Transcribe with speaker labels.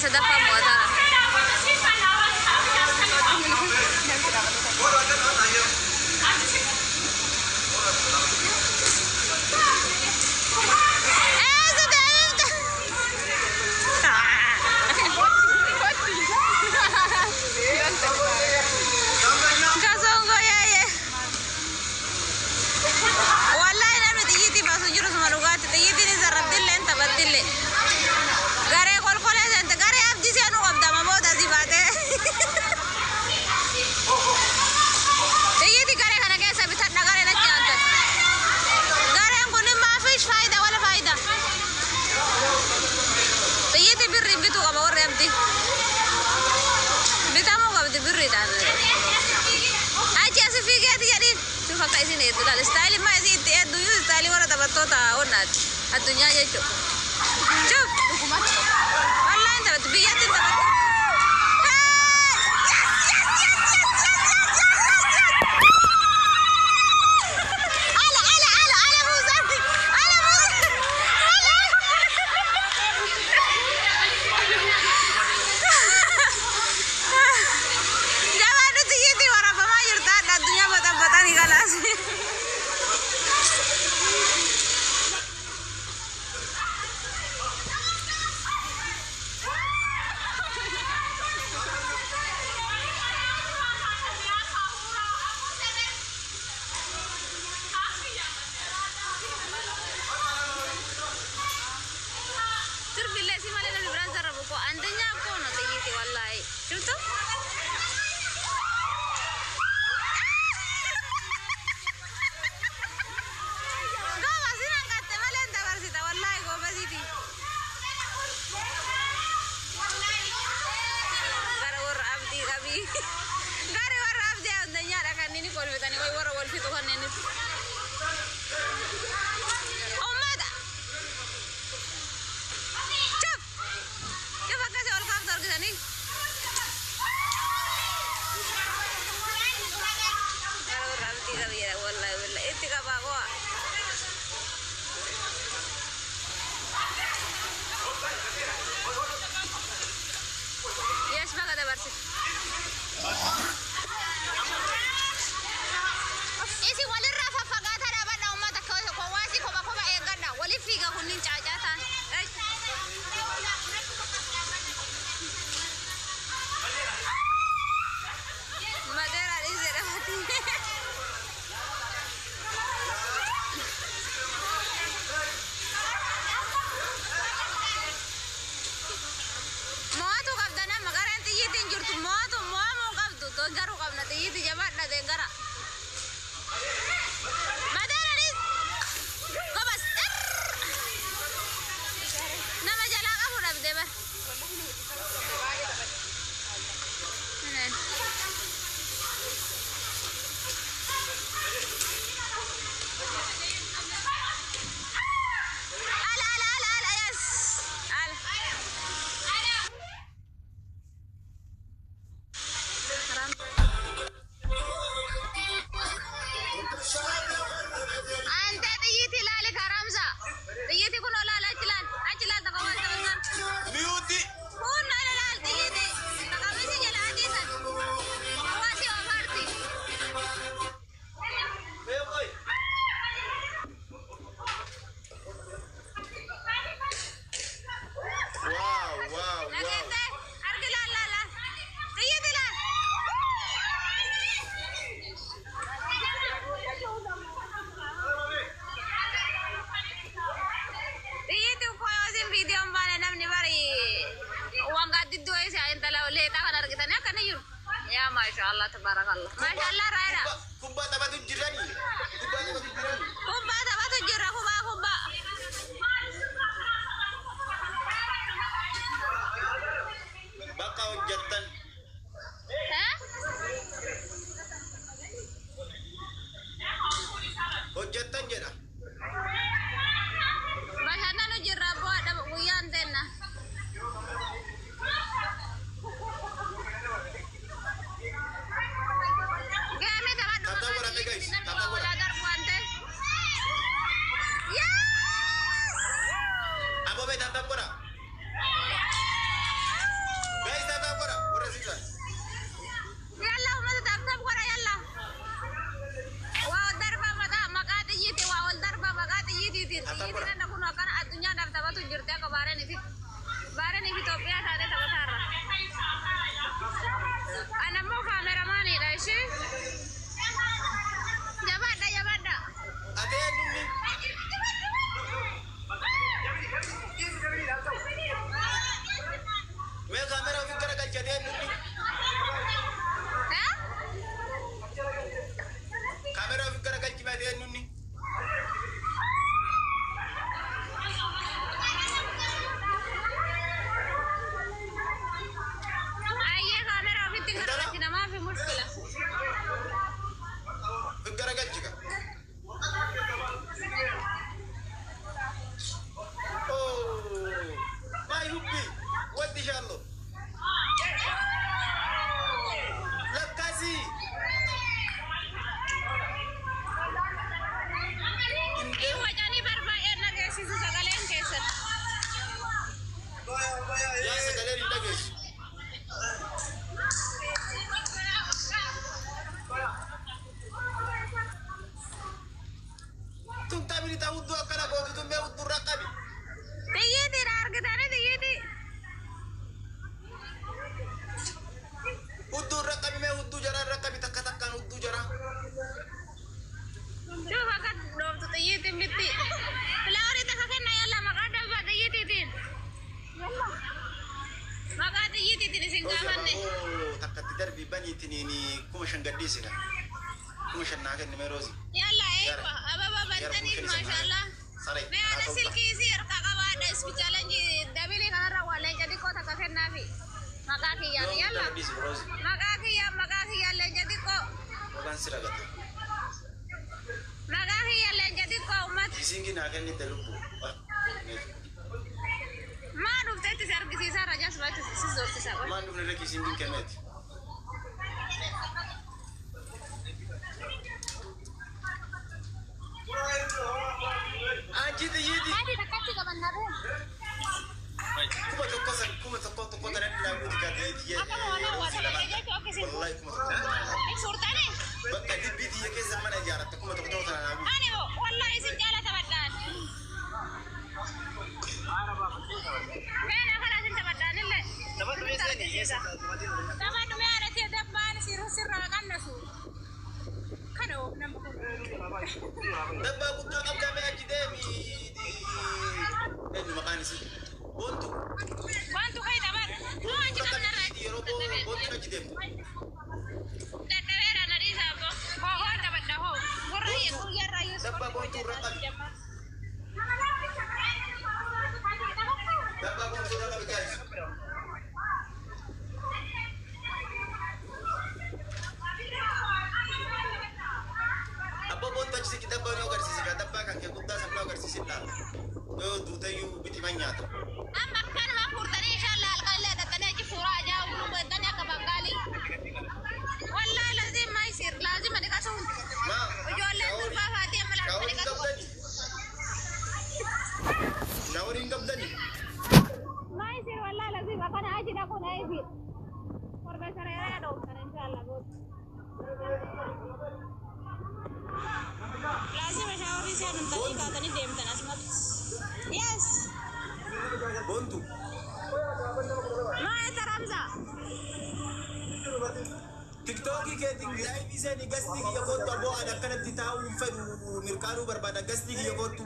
Speaker 1: sadaffaa mo'ataara. Eessa deemte? Kasongo yeeye. Wallahi namni xiyyiitii baasu jiru suma dhugaatti xiyyiitiin isa rabbillee hin taphattillee. Garee kolkolee seente garee abdii seenuu qabda amma booda asii baatee. Xiyyiitii garee kana keessa bitadha garee natti aantan. Gareen kun maafish faayida wala faayida. Xiyyiitii birriin bituu qaba warri abdii. Bitamuu qabdi birriidhaan. Achi asi fiigeeti jedhiin. Shuf akka isin eeddu laal. Istaayilii maa isin itti eeddu iyyuu istaayilii warra taphattoota onnaati. Addunyaa jechuudha. Shuf. Wallahi hin taphatti biyyatti hin taphatti. Hey! Yes, yes, yes, yes, yes, yes, yes, yes, yes. Ala, ala, ala, ala Musa. Ala Musa. Ala. Jabaadhu xiyyiitii waraabamaa jirta hadha addunyaa baxaxaxanii kalaas. Sirbillee si malee namni biraan sarara koo andanyaa koo na xiyyiitii wallaahi. Shiftu? Goma sinan qatte malee hin dabarsita wallaahi goobasiiti. Gara warra abdii qabii. Gara warra abdii addunyaadha kanneen kolfitanii wayi warra wal fixu kanneenis. Uummata. Cuf! Cuf akkasii ol kaaftu argitanii. Gara warra abdii qabii jedha wallaahi wallaahi itti qabaa qo'a. Yes, baga dabarsite. Isin walirraa faffagaataa dhaabadha uummata kowaasii kopha kopha eeggadha. Waliif fiiga kunniin caacaa ta'an. Madeeraa dhiisee dhabati. Mo'atu qabda nama gareen xiyyiitiin jirtu mo'atu mo'amuu qabdu deeggaruu qabna xiyyiitii jabaadha deeggara. Madeeraa dhiis. Gobas. Nama jalaa qabu dhabde bar. Ala ala ala ala yes. Ala. Ante xiyyiitii ilaali karamsa. Xiyyiitii kun olaala achi ilaali. Achi ilaali takka waan taphataan.
Speaker 2: Miyuuti.
Speaker 1: Kun ala ilaali xiyyiitii. Takka jala adii san. Hawaasi ofaarti.
Speaker 2: Waaw waaw waaw.
Speaker 1: Dhageette argi ilaali laala. Xiyyiitii ilaali. Xiyyiitiin koo yoo isin viidiyoon baane namni bari waan gaaddidduu isa intala leexaa kan argitanii akkana jiru. Yaa maashaallah tabaarakallah. Maashaallah raayidha.
Speaker 2: Kubbaa taphatu jirani. Kubbaa taphatu jirani.
Speaker 1: Kubbaa taphatu jira kubbaa kubbaa.
Speaker 2: Bakka hojjettan.
Speaker 1: Eh?
Speaker 2: Hojjettan jedha.
Speaker 1: Bashannanu jirra bu'aadha guyyaan teenna. Geemii taphadhu
Speaker 2: Taphaa
Speaker 1: maqaan
Speaker 2: godhame guys.
Speaker 1: xiyyiitii namni
Speaker 2: Taphaa
Speaker 1: waa walaa
Speaker 2: godhame.
Speaker 1: darbu waan ta'eef.
Speaker 2: Yaa sagaleen hin dhageessu. Tun taphni ta'u hudduu akkana gootu tun mee hudduu irra qabi.
Speaker 1: Xiyyiitiidha argitanii xiyyiitii.
Speaker 2: Hudduu irra qabi mee hudduu jaraa irra qabi takka takkaan hudduu jaraa.
Speaker 1: Shuf akka dhooftu xiyyiitiin bitti. Flowerii takka kenna yalla maqaa darbaa xiyyiitiitiin. Maqaa xiyyiitiitiin isin gaafanne.
Speaker 2: Abaaboo takkatti darbii baniitiniin 5,000 gadhiisina. 5,000 naa kenni mee Roozi.
Speaker 1: Yalla eewa ababa bantaniif maashaallah.
Speaker 2: Saree.
Speaker 1: Mee ana silkii isii harkaa qabaadha ispi challenge dabilii kanarra waa leenca xiqqoo takka kennaafi. Maqaa kiyyaan yalla.
Speaker 2: Gadhiisi Roozi.
Speaker 1: Maqaa kiyyaan maqaa kiyyaan leenca xiqqoo.
Speaker 2: Yookaan si ragata.
Speaker 1: Maqaa kiyyaan leenca xiqqoo uummata.
Speaker 2: Isiingi naa kennite lubbu.
Speaker 1: Maa dhufteetti si argisiisaa rajaas baatti si zoorsisaa.
Speaker 2: Maan dhufne irra kiisiingiin kenneeti. Anchi xiyyiiti.
Speaker 1: Haati takkatti qabannaa ta'e.
Speaker 2: 1,000 san 1,000 tokko tanan laaguuti kaa xiyyiiti.
Speaker 1: Akkuma waan hawwaatan jechuun akkasiin.
Speaker 2: Wallahi 1,000 tokko tanan laaguuti.
Speaker 1: Suurtani.
Speaker 2: Bakka dibbii xiyya keessa mana ijaarratte 1,000 tokko tanan laaguuti.
Speaker 1: Ani wallahi isin jaala taphadhaan. Mee kana isin taphadhaan illee. Taphadhu mee haadha dabbaan sirraa qannasu. Kana nama kun.
Speaker 2: Dabbaa guddaa qabdaa mee achi deemi. Eenyu maqaan isii? Boontu.
Speaker 1: Wantu kai taphadhu. Nuu achi qabna irraa.
Speaker 2: Yeroo boontuun achi deemtu.
Speaker 1: Dadhabeera na dhiisaa abbo. Hoo hoo taphadha hoo. Warra guyyaarraa yoo
Speaker 2: Dabbaa boontuu irra qabi. Dabbaa boontuu irra qabi guys. Abbaa boontuu achi siqi dabbaa nu agarsiisi kaa dabbaa kan kee guddaa san nu agarsiisi laata. Yoo duuteyyuu biximan nyaata.
Speaker 1: Amma akkanuma furtanii inshallah halkan illee dhattanii achi fuuraa ajaa'u nu godhanii akka bangaalii. Wallahi lazim maayisir laazima dhiqatuun.
Speaker 2: Maa?
Speaker 1: Ijoolleen durbaa faatee amma laazima
Speaker 2: Shaaworiin
Speaker 1: dhiqatu.
Speaker 2: qabdani? Shaaworiin qabdani?
Speaker 1: Maayisir wallahi lazim akkana achi dhaquun aayisi. Korbe sareeraa dhooftan inshallah booda. Laazima shaaworii seenuntanii kaatanii deemtan asumatti. Yes.
Speaker 2: Boontu.
Speaker 1: Maa etta Ramza?
Speaker 2: Tiktookii keetiin liveii seenii guestii kiyya kottu aboo ani akkanatti taa'uu hin fedhu mirkaanuu barbaada guestii kiyya kottu.